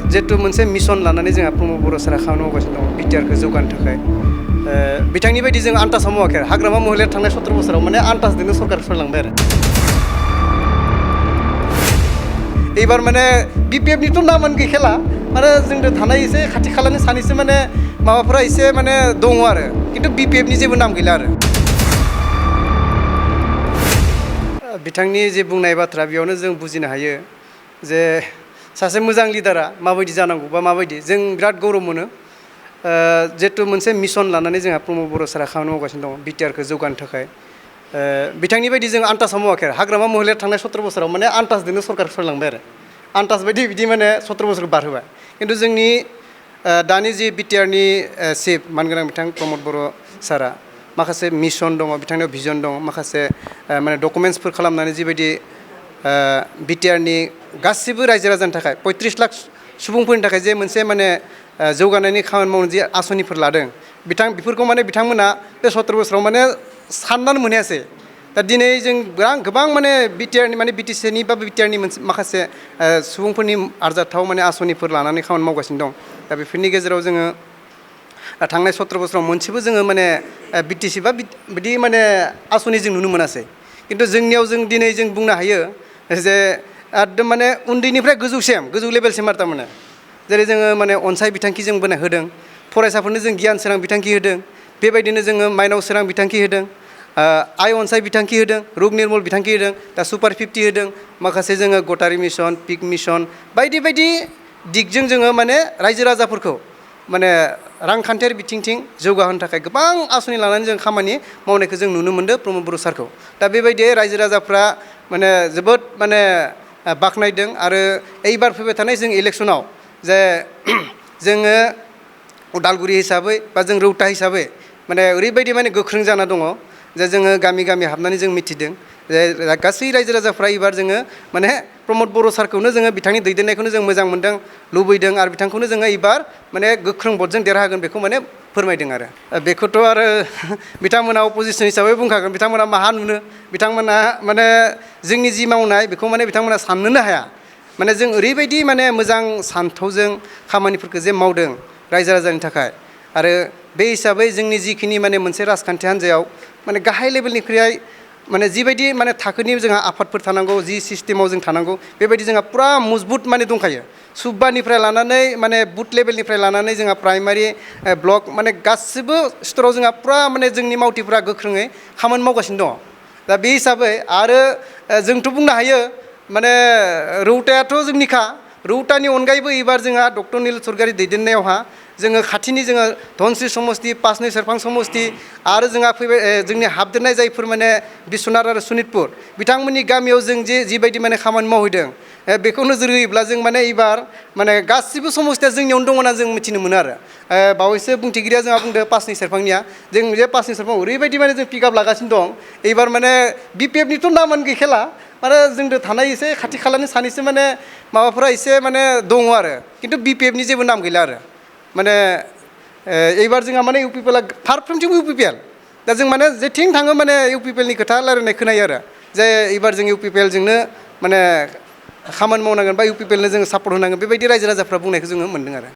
जेतु मोनसे मिशन लानानै जोंहा प्रमद बर' सारा खामानि मावगासिनो दं बिटिआरखौ जौगानो थाखाय बिथांनि बायदि जों आन्दासाव मावाखै आरो हाग्रामा महिलाया थांनाय 17 बोसोराव माने आन्दाजजोंनो सरकार सोलांबाय आरो एबार माने बिपिएफनिथ' नामानो गैखाला माने जोंनो थानाय एसे खाथि खालानि सानैसो माने माबाफोरा एसे माने दङ आरो खिन्थु बिपिएफनि जेबो नाम गैला आरो बिथांनि जे बुंनाय बाथ्रा बेयावनो जों बुजिनो हायो जे सासे मोजां लिडारा माबायदि जानांगौ बा माबायदि जों बिराद गौरव मोनो जेतु मोनसे मिशन लानानै जोंहा प्रमद बर' सारा खामानि मावगासिनो दं बिटिआरखौ जौगानो थाखाय बिथांनि बायदि जों आन्दासाव मावाखै आरो हाग्रामा महिलाया थांनाय 17 बोसोराव माने आन्दाजजोंनो सरकार सोलांबाय आरो आन्दाज बायदि बिदि माने 17 बोसोरखौ बारहोबाय खिन्थु जोंनि दानि जि बिटिआरनि चिफ मानगोनां बिथां प्रमद बर' सारा माखासे मिशन दङ बिथांनियाव भिजन दङ माखासे माने डकुमेन्टसफोर खालामनानै जिबायदि बिटिआरनि गासिबो रायजो राजानि थाखाय 35 लाख सुबुंफोरनि थाखाय जे मोनसे माने जौगानायनि खामानि मावनो जे आस'निफोर लादों बेफोरखौ माने बिथांमोना बे 17 बोसोराव माने साननानै मोनायासै दा दिनै जों गोबां माने बिटिआरनि माने बिटिसिनि बा बिटिआरनि माखासे सुबुंफोरनि आरजाथाव माने आस'निफोर लानानै खामानि मावगासिनो दं दा बेफोरनि गेजेराव जोङो थांनाय 17 बोसोराव मोनसेबो जोङो माने बिटिसि बा बिदि माने आस'नि जों नुनो मोनासै खिन्थु जोंनियाव जों दिनै जों बुंनो हायो जे एकदम माने उन्दैनिफ्राय गोजौ लेभेलसिम आरो थारमाने जेरै जोङो माने अनसाय बिथांखि जों होदों फरायसाफोरनो जों गियान सोरां बिथांखि होदों बेबायदिनो जोङो माइनाव सोरां बिथांखि होदों आइ अनसाय बिथांखि होदों रुप निर्मल बिथांखि होदों दा सुपार 50 होदों माखासे जोङो गटारि मिशन पिक मिशन बायदि बायदि दिगजों जोङो माने रायजो राजाफोरखौ माने रांखान्थियारि बिथिंथिं जौगाहोनो थाखाय गोबां आस'नि लानानै जों खामानि मावनायखौ जों नुनो मोनदों प्रमद बर' सारखौ दा बेबायदि रायजो राजाफ्रा माने जोबोद माने बाख्नायदों आरो एबार फैबाय थानाय जों इलेक्सनाव जे जोङो उदालगुरि हिसाबै बा जों रौता हिसाबै माने ओरैबायदि माने गोख्रों जाना दङ जे जोङो गामि गामि हाबनानै जों मिथिदों जे गासै रायजो राजाफ्रा एबार जोङो माने प्रमद बर' सारखौनो जोङो बिथांनि दैदेननायखौनो जों मोजां मोनदों लुबैदों आरो बिथांखौनो जोङो एबार माने गोख्रों भटजों देरहागोन बेखौ माने फोरमायदों आरो बेखौथ' आरो बिथांमोना अपोजिसन हिसाबै बुंखागोन बिथांमोना माहा नुनो बिथांमोना माने जोंनि जि मावनाय बेखौ माने बिथांमोना साननोनो हाया माने जों ओरैबायदि माने मोजां सान्थौजों खामानिफोरखौ जे मावदों रायजो राजानि थाखाय आरो बे हिसाबै जोंनि जिखिनि माने मोनसे राजखान्थि हान्जायाव माने गाहाय लेभेलनिख्रुइ माने जिबायदि माने थाखोनि जोंहा आफादफोर थानांगौ जि सिस्टेमाव जों थानांगौ बेबायदि जोंहा पुरा मजबुत माने दंखायो सुब्बानिफ्राय लानानै माने बुथ लेभेलनिफ्राय लानानै जोंहा प्राइमारि ब्लक माने गासिबो स्तराव जोंहा पुरा माने जोंनि मावथिफ्रा गोख्रोङै खामानि मावगासिनो दङ दा बे हिसाबै आरो जोंथ' बुंनो हायो माने रौतायाथ' जोंनिखा रौतानि अनगायैबो एबार जोंहा डक्टर निल सरकारि दैदेननायावहा जोङो खाथिनि जोङो धनस्रि समस्ति पासनि सेरफां समस्ति आरो जोंहा फैबाय जोंनि हाबदेरनाय जायफोर माने बिश्वनाथ आरो सनितपुर बिथांमोननि गामियाव जों जिबायदि माने खामानि मावहैदों बेखौ नोजोर होयोब्ला जों माने एबार माने गासिबो समस्तिया जोंनियावनो दङ होनना जों मिथिनो मोनो आरो बावैसो बुंथिगिरिया जोंहा बुंदों पासनि सेरफांनिया जों जे पासनि सेरफां ओरैबायदि माने जों पिकआप लागासिनो दं एबार माने बिपिएफनिथ' नामानो गैखाला माने जोंनो थानाय एसे खाथि खालानि सानैसो माने माबाफोरा एसे माने दङ आरो खिन्थु बिपिएफनि जेबो नाम गैला आरो माने एबार जोंहा माने UPPLआ फारफ्रोमथिंबो UPPL दा जों माने जेथिं थाङो माने UPPLनि खोथा रायलायनाय खोनायो आरो जे एबार जों UPPLजोंनो माने खामानि मावनांगोन बा UPPLनो जोङो सापर्ट होनांगोन बेबायदि रायजो राजाफ्रा बुंनायखौ जोङो मोन्दों आरो